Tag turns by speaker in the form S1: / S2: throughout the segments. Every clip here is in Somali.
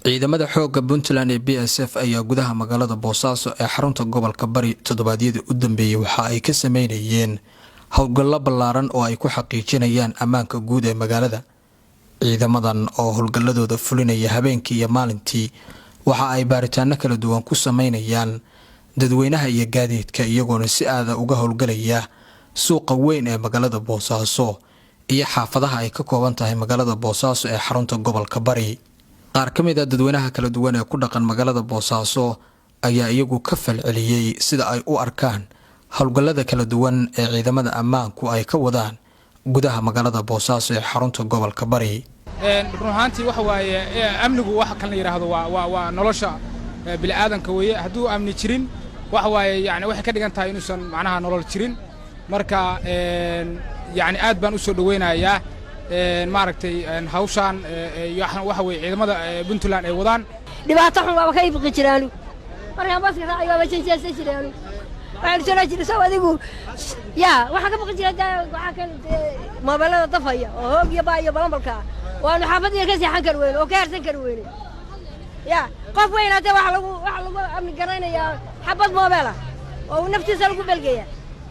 S1: Ciidamada xoogga Puntland ee BSF ayaa gudaha magaalada Boosaaso ee xarunta gobolka Bari toddobaadyadii u dambeeyey waxa ay ka sameynayeen howlgallo ballaaran oo ay ku xaqiijinayaan ammaanka guud ee magaalada. Ciidamadan oo howlgalladooda fulinaya habeenkii iyo maalintii waxa ay baaritaano kala duwan ku sameynayaan dadweynaha iyo gaadiidka, iyagoona si aada uga howlgalaya suuqa weyn ee magaalada Boosaaso iyo xaafadaha ay ka kooban tahay magaalada Boosaaso ee xarunta gobolka Bari. Qaar ka mid ah dadweynaha kala duwan ee ku dhaqan magaalada Boosaaso ayaa iyagu ka falceliyey sida ay u arkaan howlgallada kala duwan ee ciidamada ammaanku ay ka wadaan gudaha magaalada Boosaaso ee xarunta gobolka Bari.
S2: Run ahaantii, waxa waaye, amnigu waxa kan la yidhaahdo waa nolosha bini'aadanka weeye. Hadduu amni jirin, waxa waaye, yani waxay ka dhigan tahay inuusan macnaha nolol jirin. Marka yani aad baan u soo dhoweynayaa, maaragtay, hawshaan waxa weye ciidamada Puntland ay wadaan.
S3: Dhibaato xun waaba ka ibqi jiraanu. Markaan baska raacay waaba janjeesan jiraanu. Waxaan soo jira sow adigu yaa waxaan ka baqi jira waxaa kan moobeelada dafaya oo hoog iyo baa iyo balambalka ah. Waanu xaafadiga ka seexan kari weyne oo ka harsan kari weyne. Ya qof weyn haddee waxa lagu amni garaynayaa xabad moobeel ah oo uu naftiisa lagu belgeya.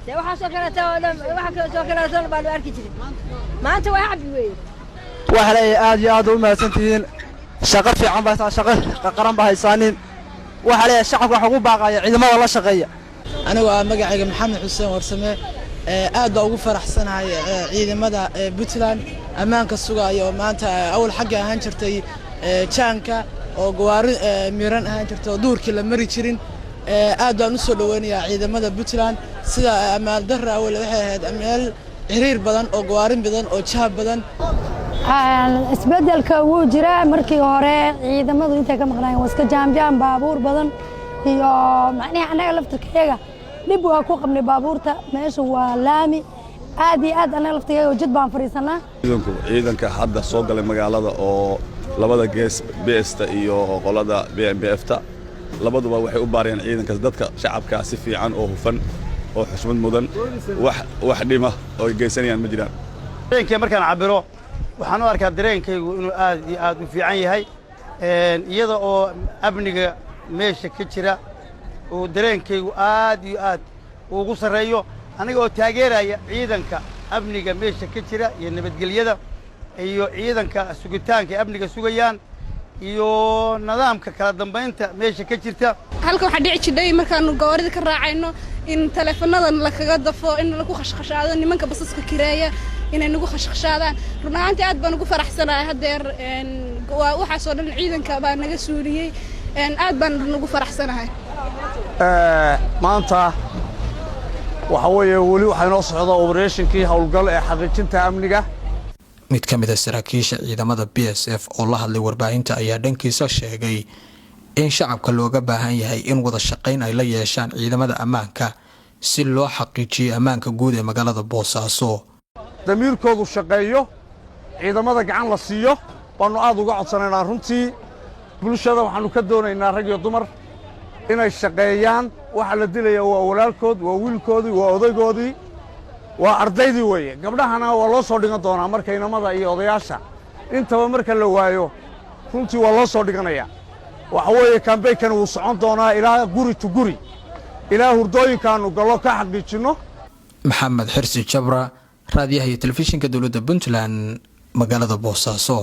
S3: Dee waxaasoo kaleeto oo dhan, waxaasoo kaleeto baanu arki jirin. Maanta waa cabbi weeye.
S4: Waxa leeyahay, aad iyo aad u mahadsantihiin. Shaqo fiican baa shaqo qaran baa haysaanin. Waxa leeyahay, shacabka waxa ugu baaqaya ciidamada la shaqeeya.
S5: Anigu ah magacayga Maxamed Xuseen Warsame, aad baa ugu faraxsanahay ciidamada Puntland ammaanka sugaya oo maanta awal xagga ahaan jirtay jaanka oo gawaari miran ahaan jirtay oo duurkii la mari jirin. Aad baan u soo dhoweynayaa ciidamada Puntland. Sida ammaan darra awal waxay ahayd meel ciriir badan oo gawaarin badan oo jaab badan.
S6: Isbeddelka wuu jiraa. Markii hore ciidamadu intay ka maqnaayeen waa iska jaamjaam, baabuur badan iyo macnihi annaga laftirkayaga dhib waa ku qabnay baabuurta. Meesha waa laami, aad iyo aad annaga laftirkayaga jid baan fadhiisanaa.
S7: Ciidanku, ciidanka hadda soo galay magaalada oo labada gees, BS-ta iyo qolada BMBF-ta, labaduba waxay u baarayaan ciidankaas dadka shacabkaa si fiican oo hufan oo xushmad mudan. Wax dhima oo ay geysanayaan ma jiraan.
S8: Dareenkay markaan cabiro, waxaan u arkaa dareenkaygu inuu aad iyo aad u fiican yahay, iyada oo amniga meesha ka jira uu dareenkaygu aad iyo aad ugu sarreeyo, aniga oo taageeraya ciidanka amniga meesha ka jira iyo nabadgelyada iyo ciidanka sugitaanka amniga sugayaan iyo nidaamka kala dambaynta meesha ka jirta.
S9: Halka waxaa dhici jidhay markaanu gawaarida ka raacayno in taleefannadan lakaga dafo, in lagu khashkhashaado, nimanka basaska kireeya inay nagu khashkhashaadaan. Run ahaantii aad baan ugu faraxsanahay haddeer. Waxaasoo dhan ciidanka baa naga suuliyey. Aad baan ugu faraxsanahay.
S10: Maanta waxa weeye weli waxaa inoo socda operation-kii howlgal ee xaqiijinta amniga.
S1: Mid ka mid ah saraakiisha ciidamada BSF oo la hadlay warbaahinta ayaa dhankiisa sheegay in shacabka looga baahan yahay in wada shaqayn ay la yeeshaan ciidamada ammaanka si loo xaqiijiyo ammaanka guud ee magaalada Boosaaso.
S10: Damiirkoodu shaqeeyo, ciidamada gacan la siiyo baannu aad uga codsanaynaa. Runtii bulshada waxaannu ka doonaynaa, rag iyo dumar, inay shaqeeyaan. Waxa la dilaya waa walaalkood, waa wiilkoodii, waa odaygoodii, waa ardaydii weeye. Gabdhahana waa loo soo dhigan doonaa marka inamada iyo odayaasha intaba marka la waayo. Runtii waa loo soo dhiganayaa. Waxa weeye campaign-kan wuu socon doonaa ilaa guri to guri, ilaa hurdooyinkaannu gallo ka xaqiijinno.
S1: Maxamed Xirsi Jabra, raadiyaha iyo telefishinka dowladda Puntland, magaalada Boosaaso.